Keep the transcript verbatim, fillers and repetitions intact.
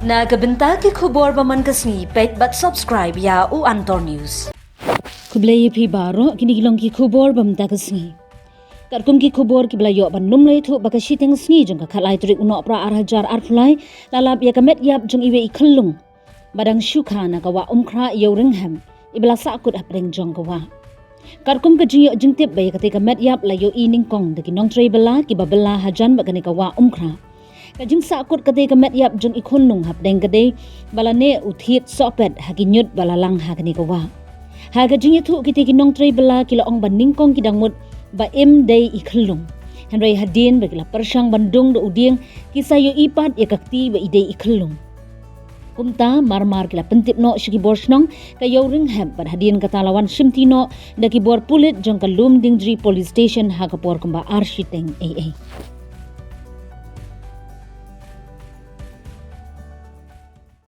Na ka bynta ki khubor ba man ka sngi, peit bad subscribe ïa u Antor News. Khublei ïa phi baroh, kine ki long ki khubor ba mynta ka sngi. Katkum ki khubor kiba la ïoh ban ym lei thuh, ba ka shiteng sngi jong ka khatlai tarik u Nohprah ar hajar arphew lai la lap ïa ka met ïap jong iwei i khyllung ba dang shu kha na ka wah Umkhrah Ïewrynghep, iba la sahkut hapdeng jong ka wah. Katkum ka jingïoh jingtip ba ïa katei ka met ïap la ïohi nyngkong da ki nongtrei bylla kiba bylla hajan bad kane ka wah Umkhrah. Ka jingsahkut katei ka met ïap jong i khunlung hapdeng ka dei ba la neh u thied sohpet ha ki ñiut ba la lang ha kane ka wah. Ha ka jingïathuh, kitei ki nongtrei bylla ki la ong ba nyngkong ki dang mut ba im dei i khyllung, hynrei hadien ba ki la pyrshang ban dung da u dieng, ki sa ïohi pat ïa ka kti ba i dei i khyllung. Kumta marmar ki la pyntip noh sha ki bor shnong ka Ïewrynghep, bad hadien kata la wan shimti noh da ki bor pulit jong ka Lumdiengjri Police Station ha ka por kumba ar shiteng eiei.